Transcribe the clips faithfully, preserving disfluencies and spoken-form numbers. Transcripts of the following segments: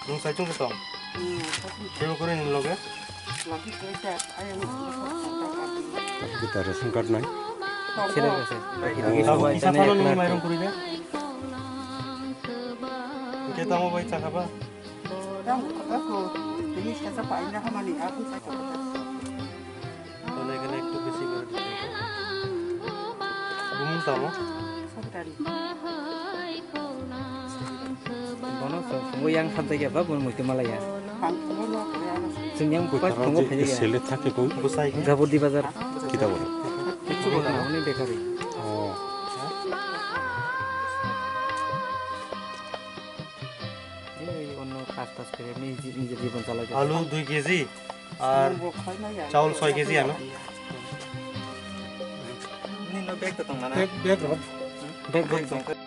Nung sai chung tong. Kebo kore ni loge. Kita ration card nai. Sila kasi. Abo kisa phano nung mairung kuri de. Kita mo bai chakha ba. Bumung tamo? Bono so, sungo yang sabjak ya ba, bono muitu malaya. Sing yang buka, sungo phai ya. Sele thake bo. Gabur di bazar. Kita bo. Itu bono, ini bekari. Oh. Ei, onno kaj taj kore, niji, nijor jibon chalai. Alu dui kg ar chaul soi kg ano. Nino bag to tong nana. Bag, bag rok. Bag, bag, bag.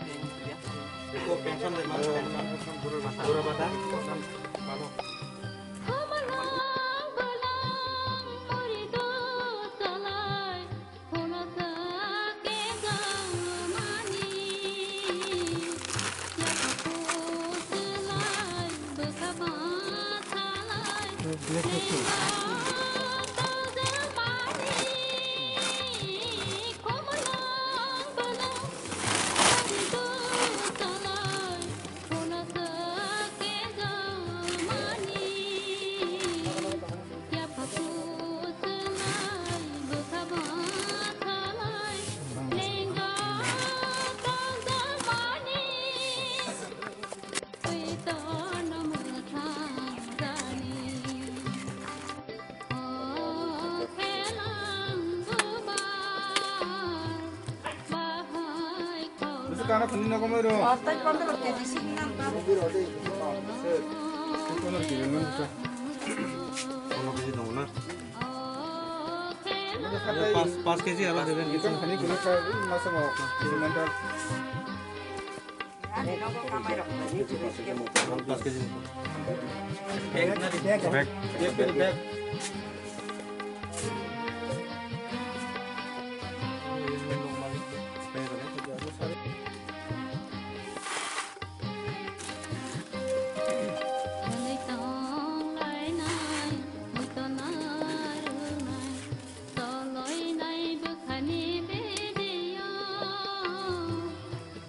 Eko pension de mas, pension, bura bata. Bwswk kana thani nogo mairo. Pondro kg nang ta. Pondro kg nang ta. Pondro kg tongo na. Pas, pas kg aro deben. Ikan khani guna ka masa mo. Kg nang ta.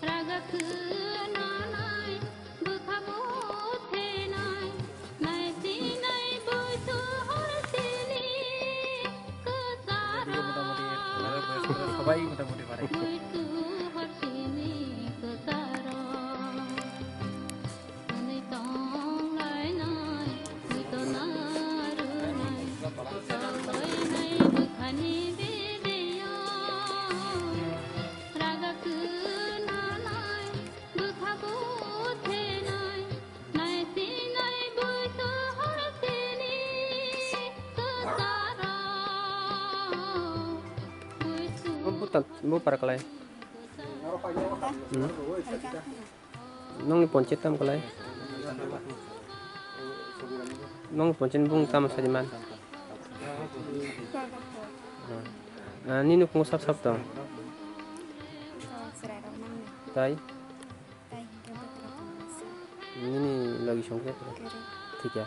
Raga khwnanai, bwkha bo thenai, naisinai buitu horsini kwcharo. Sabai motamoti bare. Buitu horsini kwcharo. Hwnwi tonglainai, hwnwi tongna rwnai, tonglainai bwkhani bideo. Raga khwnanai, bwkha bo thenai, naisinai buitu horsini kwcharo. Buitu. Bo para kalai. Hmm. Nongni ponchit tam kalai? Nongni ponchit bung tam sadi man? Ah, nini nukhungo sap sap tong? Tai? Nini logi songkhe? Thikya.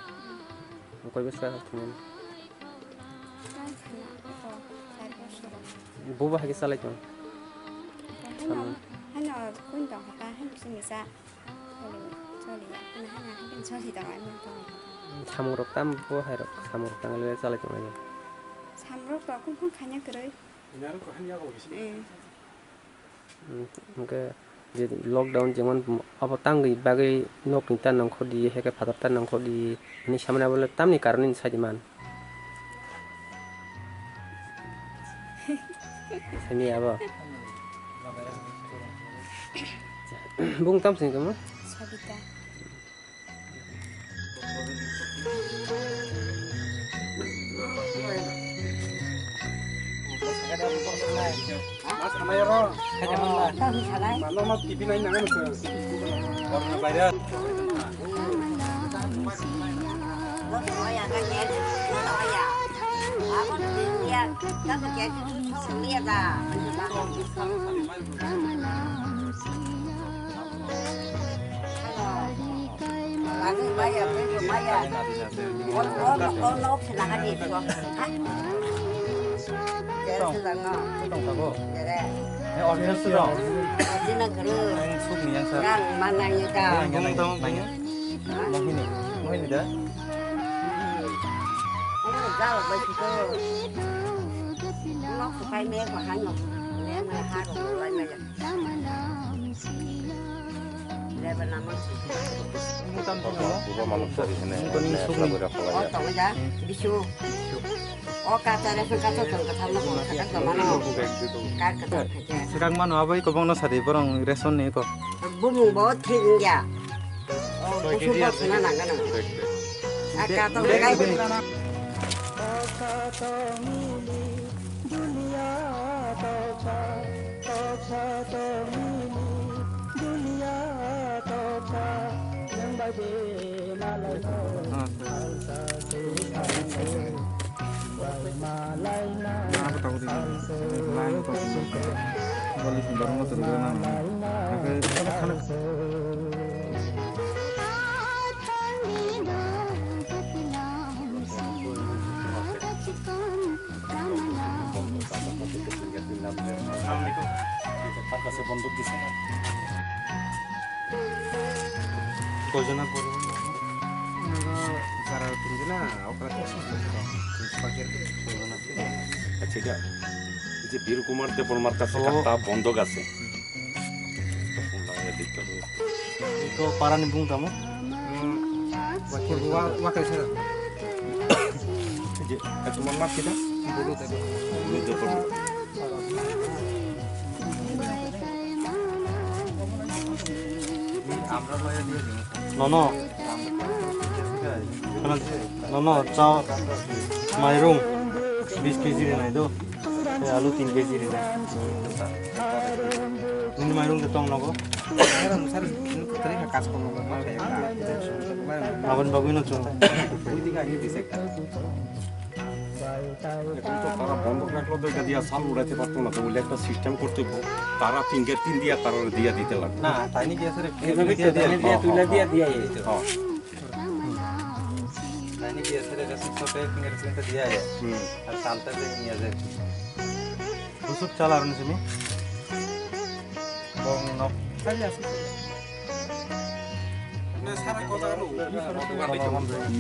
Koi bwswk thumani? Bubo hai khe chalai tong. Haino, haino kung tong kha, haino simi sa. Choli, choli ya. Haino, haino, haino choli tong, haino tong. Samung rok tam bo hai rok, samung rok tang le chalai tong. Samung rok to kung kung khaina kwrwi. Eh. Hmm, hwnkhe je lockdown jemon abo tangwi bagwi nokni ta nongkhordi, hwnkhe phatar ta nongkhordi hwnwi samani abo le tamni karon hwnwi saidi man. Simi abo. Bung tam sini kamu? Sabita. Maya, maya. Ono, ono, sila ka di ko. Ha? Jere sila no. Tong tago. Jere. Ni office to. Ajina guru. Ang suk ni yang sa. Yang mana ni ka? Yang yang yang. Mohini. Mohini da. Ano jalo ba siko. Nok sukai me ko hanyo. Me me haro ko lai me. Buka manuk sari hene. Buka ni sukni. O tongo ja, bisu. O kata re sung kata tong kata mo kata kata mano. Kar kata kata. Swkang mano abai kobong no sari borong ration ni ko. Bumung bo thik ya. O busu bo suna nang nang. Aka to gai. Assalamualaikum. Kaise bonduk dise? Kojona poribo? Jara tinjona, okra kisa. Acha, eta ei je Bir Kumar Debbarmar kache ekta bondok ache. Ito para ni bung tamo? Wa, wa, wa, kaisa. Ei je, Debbarmar kita? Bulu Debbarmar. Bulu Debbarmar. Nono, nono, chao, mairung bis kg rinai do, tei alu tin kg rinai. Nini mairung de tong nogo? Aboni bagwi no chwng. এখন তো তারা বন্ধক রাখলো তো এটা দিয়া চাল উড়াইতে পারতো না, তো বললে একটা সিস্টেম করতে হইব, তারা ফিঙ্গার প্রিন্ট দিয়া তারা দিয়া দিতে লাগবে। না, তাই নাকি আছে রে, এভাবে তো দিয়া দিয়া, তুই না দিয়া দিয়া এই তো। হ্যাঁ। তাই নাকি আছে রে, রেশন শপে ফিঙ্গার প্রিন্ট দিয়া আয়। হুম। আর চালটা যে নিয়ে যায়। Busuk chala rwni simi. Bong nok.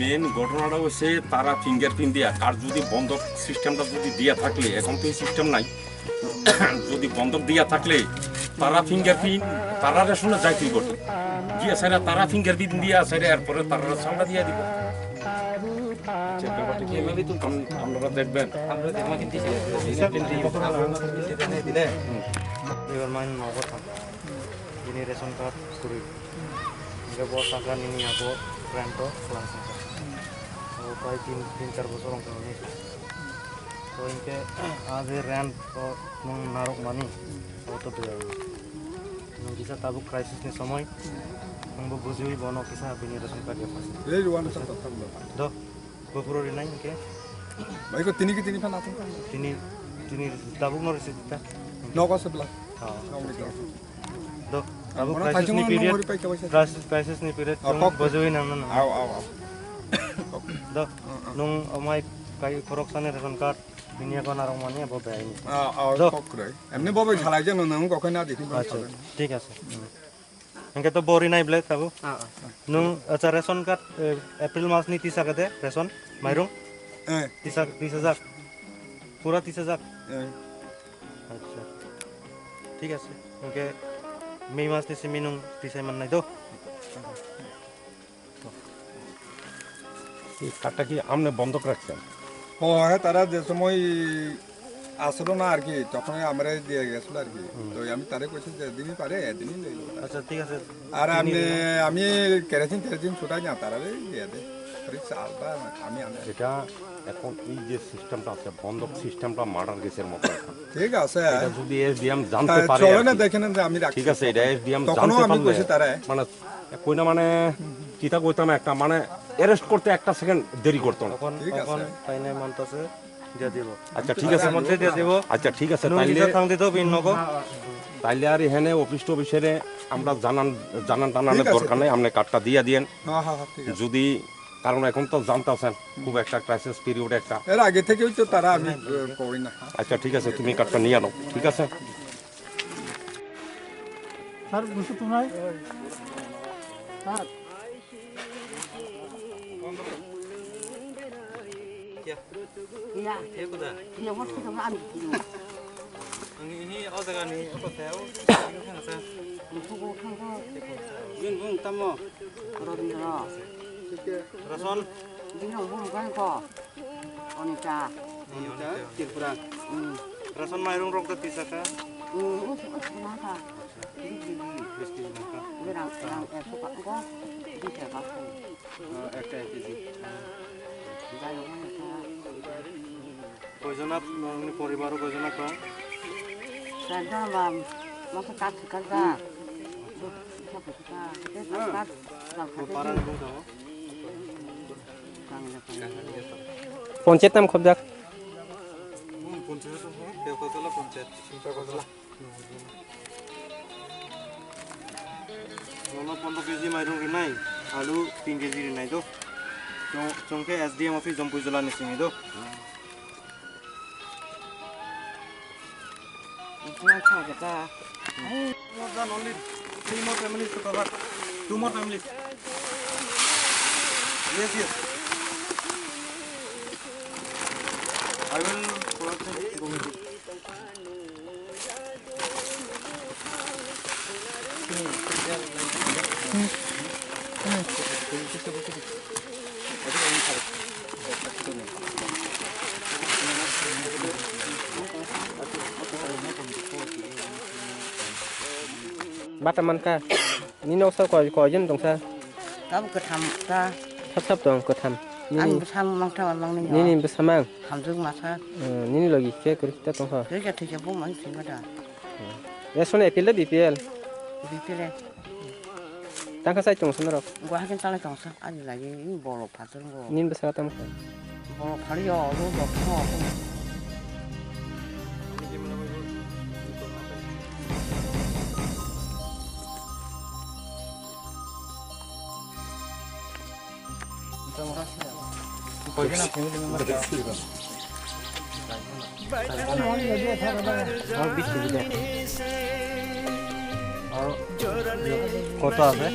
Main ঘটনাটা হচ্ছে তারা ফিঙ্গারপ্রিন্ট দিয়া, আর যদি বন্ধক সিস্টেমটা যদি দিয়া থাকলে, এখন তো এই সিস্টেম নাই, যদি বন্ধক দিয়া থাকলে তারা ফিঙ্গারপ্রিন্ট, তারা রেশনে যাইতেই বটে। দিয়া স্যার, তারা ফিঙ্গারপ্রিন্ট দিয়া স্যার, এরপরে তারা রেশনটা দিয়া দিব। আচ্ছা, ব্যাপারটা কি এভাবেই তুলতে হবে? আম-, আপনারা দেখবেন। আমরা দেখবো কিন্তু সেটা নিয়ে দিলে। Ebar main nogo thang. Bini ration card kwrwi. Hingke bo saka nini abo rent o kwlangsa. O pai tin, tin char bosor wng tong. To hingke a je rent o nwng narwk mani, o to doya. Nwng kisa tabuk crisis ni somoi, nwng bo bujiwi bono kisa bini ration card ya pasi. Ei, rwano sa tathang lo. Do, bo puro rinai hingke. Bai ko tini ki tini phan athang. Tini, tini tabuk no risi dita. Nogo se bla. Ha. Nogo ni to. Do, tabuk crisis ni period, crisis, crisis ni period, nwng bujiwi nang nang. Aw, aw, aw. Do, nwng amai kai khorok sani ration card. Bini eko narwk mani abo bai ni. Ah, ah, do. Kok kwrwi. Emni bo bai salai jeno nang kok na dikhi ba. Acha, thik ase. Hmm. Hingke to bo rinai ble tabuk. Ah, ah. Nwng, acha, ration card, eh, April mas ni tisa kade ration, mairung? Eh. Tisa, tisa jak. Pura tisa jak. Eh. Acha. Thik ase. Hingke May mas ni simi nwng tisai mannai do. এই কার্ডটা কি আপনি বন্ধক রাখছেন? ও হ্যাঁ, তারা যে সময় আসলো না আর কি, তখনই আমরা দিয়ে গেছিল আর কি। হুম। তো আমি তারে কইছি যে দিনই পারে, এদিনই লইল। আচ্ছা, ঠিক আছে। আর আমি, আমি কেরোসিন টেরোসিন ছুটাই না, তারা দিয়ে দে। ফ্রিজ চাল বা আমি আনে। এটা এখন এই যে সিস্টেমটা আছে, বন্ধক সিস্টেমটা মার্ডার কেসের মতো এখন। ঠিক আছে। এটা যদি এসডিএম জানতে পারে চলে আর না, কি। দেখেন যে আমি রাখছি। ঠিক আছে, এটা এসডিএম তখনও জানতে আমি পারলে কইছি তারা। মানে কই না মানে, কিতা কইতাম একটা, মানে, অ্যারেস্ট করতে একটা সেকেন্ড দেরি করতো না। তখন, ঠিক আছে। তখন তাই নাই মানতাছে, দিয়া দিব। আচ্ছা, ঠিক আছে। মধ্যে দিয়া দিব। আচ্ছা, ঠিক আছে, নুন তাইলে কিতা থাং দিত বিন নগো। তাইলে আর এখানে অফিস টফিসের আমরা জানান, জানান টানানোর ঠিক আছে। দরকার নেই, আপনি কার্ডটা দিয়ে দিয়েন। হ্যাঁ, হ্যাঁ, হ্যাঁ, ঠিক আছে। যদি, কারণ এখন তো জানতেছেন, খুব একটা ক্রাইসিস পিরিয়ড একটা। এর আগে থেকেই তো তারা আমি, এ, করি না। আচ্ছা, ঠিক আছে, তুমি কার্ডটা নিয়ে আনো, ঠিক আছে? স্যার, বুঝতে তোমরা? Sir. Iya. Iya, kuda. Iya, wak kita mah anu. Ang ini, oh, daga ni, apa teh? Oh, ini kan asa. Buku, buku, buku. Yun, bung, tamo. Rodin, tamo. Rason. Dino, bung, kan ko. Onita. Ini Onita, Tripura. Hmm. Rason mairung rok da tisa ka? Hmm, us, us, kenapa? Ini, ini. Besti naka. Ini rang, rang, eh, suka ko. Bisa ka. Ah, ekta ekta ji. Koijon ap-, nongni poribaro koijon ap tong? Sadda mam, masa kat sekarda. Kat, kat, kat. Bo parani bung tong? Panchayat nam khobjak? Hmm, panchayat tong, Tewkajala panchayat. Nono pondro kg mairung rinai, alu tin kg rinai do. Chong, chong khe S D M office Jampuijala ni simi do. More than only three more families to cover. Two more families. Yes, yes. I will contact Committee. Bata mankha. Nini noksa koi, koijon tongsa? Tabuk kwtham ta. Sap sap tong kwtham. Nini, ani bwsa mangtha mangni. Nini bwsa mang? Hamjwk masa. Eh, nini logi khe kwrwi ta tongsa? Thwikha thwikha bo mang thwima da. Ration A P L da B P L? B P L. Tangkha sai tongsa norok? Guwahati talai tongsa. Ani lagi ini bolo phatung bo. Nini bwsa tam kha? Bolo phari yo, ro bo kho. কত আছে?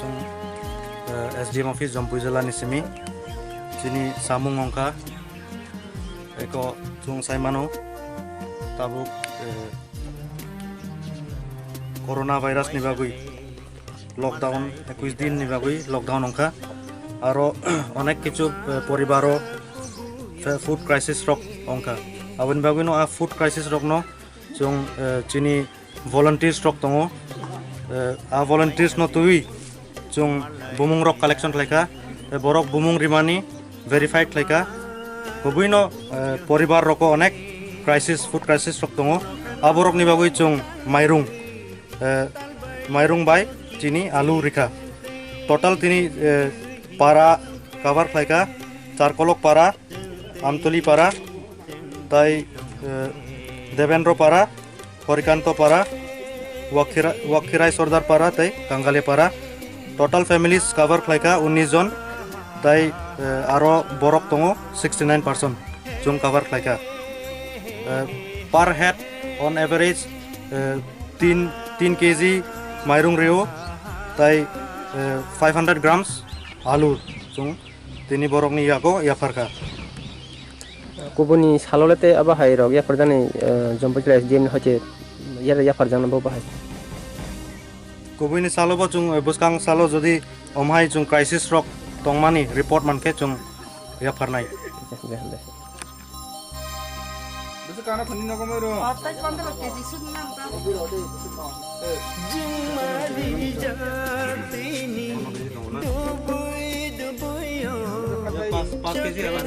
Chwng, eh, S D M office Jampui jila ni simi chini samung wngkha. Eko chwng sai mano tabuk, eh, corona virus ni bagwi lockdown, ekush din ni bagwi lockdown wngkha. Aro onek kichu, eh, poribaro, eh, food crisis rok wngkha. Aboni bagwino a food crisis rokno chwng, eh, chini volunteers rok tongo. Eh, a volunteers no twiwi chwng bumung rok collection khlaikha. Eh, borok bumung rimani verified khlaikha. Kubui no, eh, poribar roko onek crisis, food crisis rok tongo. Aborok ni bagwi chwng mairung, eh, mairung bai chini alu rikha. Total tini, eh, para cover khlaikha, Charkolok para, Amtoli para, tai, eh, Debendro para, Horikanto para, Wakhirai, Wakhirai Sordar para, tai Kangalia para. Total families cover khlaikha unnish jon. Tai, eh, aro borok tongo sixty nine percent chwng cover khlaikha. Eh, per head on average, eh, tin, tin K G mairung rio, tai, eh, five hundred grams alu chwng tini borokni yago yapharkha. Kubuni salo le te abo hai rok yapharjani, eh, Jampuchla S D M ni hoite yar yapharjakno bo bahai. Kubuini salo bo chwng, eh, bwskang salo jodi omhai chwng crisis rok tongmani report mankhe chwng yapharnai. Bwswk kana thani nogo mairo. Atai pondro K G suk nang ta. Jingmari jatini dubui dubui o. Pas, pas K G apa?